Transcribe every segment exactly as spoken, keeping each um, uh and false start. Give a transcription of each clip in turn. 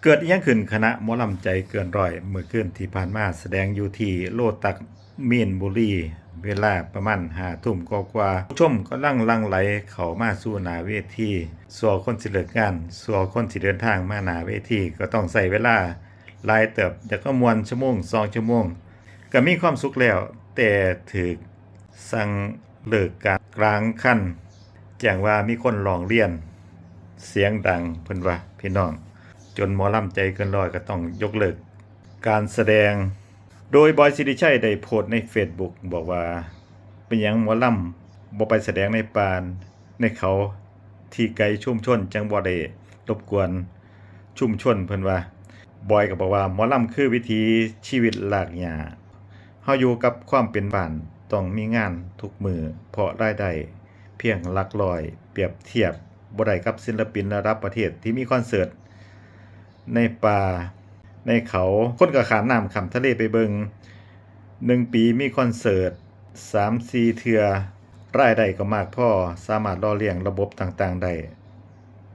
เกิดอิหยังขึ้นคณะหมอลำใจเกินร้อยเมื่อคืนที่ผ่านมาแสดงอยู่ที่โลตัสมีนบุรี เวลาประมาณห้าทุ่มกว่าๆ ผู้ชมกำลังหลั่งไหลเข้ามาสู่หน้าเวที ส่วนคนสิเลิกงาน ส่วนคนสิเดินทางมาหน้าเวทีก็ต้องใช้เวลาหลายเติบ อยากก็ม่วนชั่วโมงสองชั่วโมง ก็มีความสุขแล้ว แต่ถืกสั่งเลิกกลางคัน แจ้งว่ามีคนร้องเรียนเสียงดังเพิ่นว่าพี่น้อง จนหมอลำใจเกินร้อยก็ต้องยกเลิกการแสดง โดยบอยสิริชัยได้โพสต์ในเฟซบุ๊กบอกว่า เป็นหยังหมอลำบ่ไปแสดงในป่าในเขาที่ไกลชุมชนจั่งบ่ได้รบกวนชุมชนเพิ่นว่า บอยก็บอกว่าหมอลำคือวิถีชีวิตรากหญ้า เฮาอยู่กับความเป็นบ้านต้องมีงานทุกมื้อเพราะรายได้เพียงหลักร้อย เปรียบเทียบบ่ได้กับศิลปินระดับประเทศที่มีคอนเสิร์ตในป่าในเขา คนก็ข้ามน้ำข้ามทะเลไปเบิ่ง หนึ่งปีมีคอนเสิร์ตสามสี่เทื่อ รายได้ก็มากพอสามารถหล่อเลี้ยงระบบต่างๆได้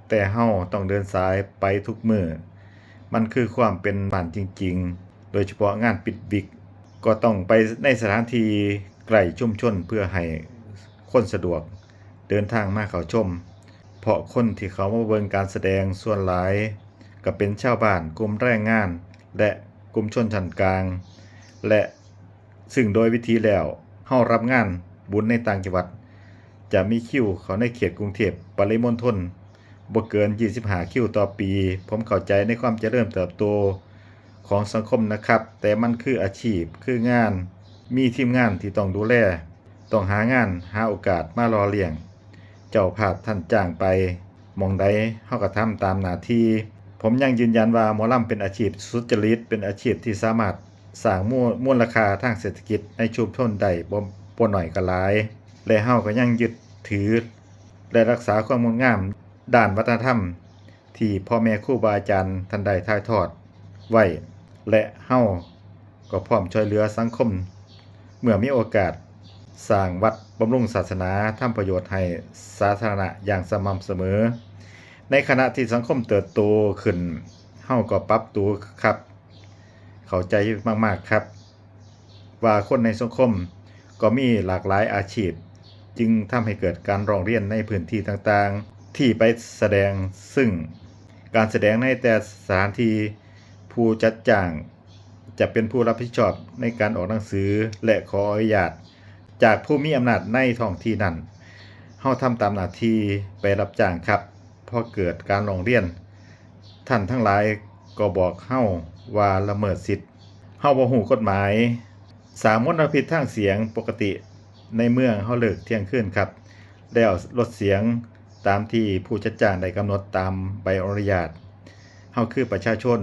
แต่เฮาต้องเดินสายไปทุกมื้อ มันคือความเป็นบ้านจริงๆ โดยเฉพาะงานปิดวิก ก็ต้องไปในสถานที่ใกล้ชุมชนเพื่อให้คนสะดวกเดินทางมาเข้าชม เพราะคนที่เขามาเบิ่งการแสดงส่วนหลายก็เป็นชาวบ้านกลุ่มแรงงาน และกลุ่มชนชั้นกลาง และซึ่งโดยวิธีแล้วเฮารับงานบุญในต่างจังหวัด จะมีคิวเข้าในเขตกรุงเทพฯปริมณฑลบ่เกินยี่สิบห้าคิวต่อปี ผมเข้าใจในความเจริญเติบโตของสังคมนะครับ แต่มันคืออาชีพ คืองาน มีทีมงานที่ต้องดูแล ต้องหางาน หาโอกาสมาหล่อเลี้ยง เจ้าภาพท่านจ้างไปหม่องใด เฮาก็ทำตามหน้าที่ ผมยังยืนยันว่าหมอลำเป็นอาชีพสุจริต เป็นอาชีพที่สามารถสร้างมูล มูลค่าทางเศรษฐกิจในชุมชนได้บ่ บ่น้อยก็หลาย และเฮาก็ยังยึดถือ และรักษาความงดงามด้านวัฒนธรรม ที่พ่อแม่ครูบาอาจารย์ท่านได้ถ่ายทอดไว้ และเฮาก็พร้อมช่วยเหลือสังคม เมื่อมีโอกาส สร้างวัด บำรุงศาสนา ทำประโยชน์ให้สาธารณะอย่างสม่ำเสมอ ในขณะที่สังคมเติบโตขึ้น เฮาก็ปรับตัวครับ เข้าใจมากๆครับ ว่าคนในสังคมก็มีหลากหลายอาชีพ จึงทำให้เกิดการร้องเรียนในพื้นที่ต่างๆ ที่ไปแสดง ซึ่งการแสดงในแต่สถานที่ ผู้จัดจ้างจะเป็นผู้รับผิดชอบในการออกหนังสือ และขออนุญาตจากผู้มีอำนาจในท้องที่นั้น เฮาทำตามหน้าที่ไปรับจ้างครับ พอเกิดการร้องเรียน ท่านทั้งหลายก็บอกเฮาว่าละเมิดสิทธิ์ เฮาบ่ฮู้กฎหมาย สร้างมลพิษทางเสียง ปกติในเมืองเฮาเลิกเที่ยงคืนครับ แล้วลดเสียงตามที่ผู้จัดจ้างได้กำหนดตามใบอนุญาต เฮาคือประชาชน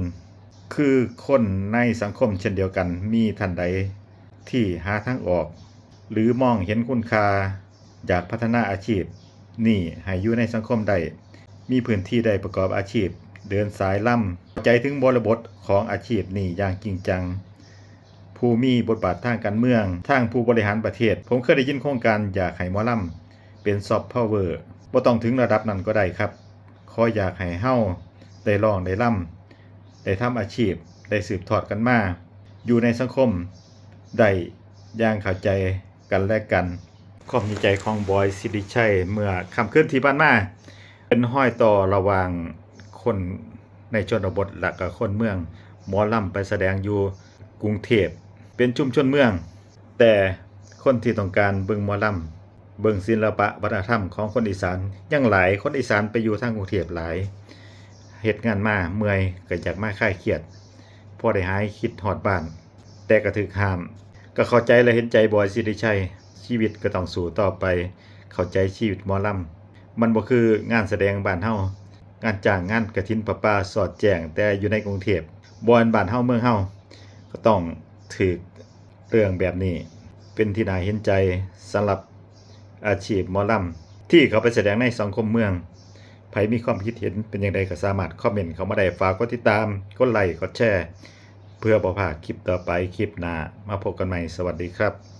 คือคนในสังคมเช่นเดียวกัน มีท่านใดที่หาทางออก หรือมองเห็นคุณค่า อยากพัฒนาอาชีพนี้ให้อยู่ในสังคมได้ มีพื้นที่ได้ประกอบอาชีพ เดินสายลำ เข้าใจถึงบริบทของอาชีพนี้อย่างจริงจัง ผู้มีบทบาททางการเมือง ทางผู้บริหารประเทศ ผมเคยได้ยินโครงการอยากให้หมอลำเป็นซอฟต์พาวเวอร์ บ่ต้องถึงระดับนั้นก็ได้ครับ ขออยากให้เฮาได้ร้องได้ลำ ได้ทำอาชีพ ได้สืบทอดกันมา อยู่ในสังคมได้อย่างเข้าใจกันและกัน ความในใจของบอยสิริชัยเมื่อค่ำคืนที่ผ่านมา เป็นรอยต่อระหว่างคนในชนบทและก็คนเมือง หมอลำไปแสดงอยู่กรุงเทพฯ เป็นชุมชนเมือง แต่คนที่ต้องการเบิ่งหมอลำ เบิ่งศิลปะวัฒนธรรมของคนอีสานยังหลาย คนอีสานไปอยู่ทางกรุงเทพฯหลาย เฮ็ดงานมาเมื่อยก็อยากมาคลายเครียด พอได้หายคิดฮอดบ้าน แต่ก็ถูกห้าม ก็เข้าใจและเห็นใจบอยสิริชัย ชีวิตก็ต้องสู้ต่อไป เข้าใจชีวิตหมอลำ มันบ่คืองานแสดงบ้านเฮา งานจ้าง งานกฐิน ผ้าป่า สอดแจ้ง แต่อยู่ในกรุงเทพฯ บ่แม่นบ้านเฮาเมืองเฮา ก็ต้องถูกเรื่องแบบนี้ เป็นที่น่าเห็นใจสำหรับอาชีพหมอลำ ที่เขาไปแสดงในสังคมเมือง ไผมีความคิดเห็นเป็นอย่างใดก็สามารถคอมเมนต์เข้ามาได้ ฝากกดติดตาม กดไลค์ กดแชร์ เพื่อบ่พลาดคลิปต่อไป คลิปหน้ามาพบกันใหม่ สวัสดีครับ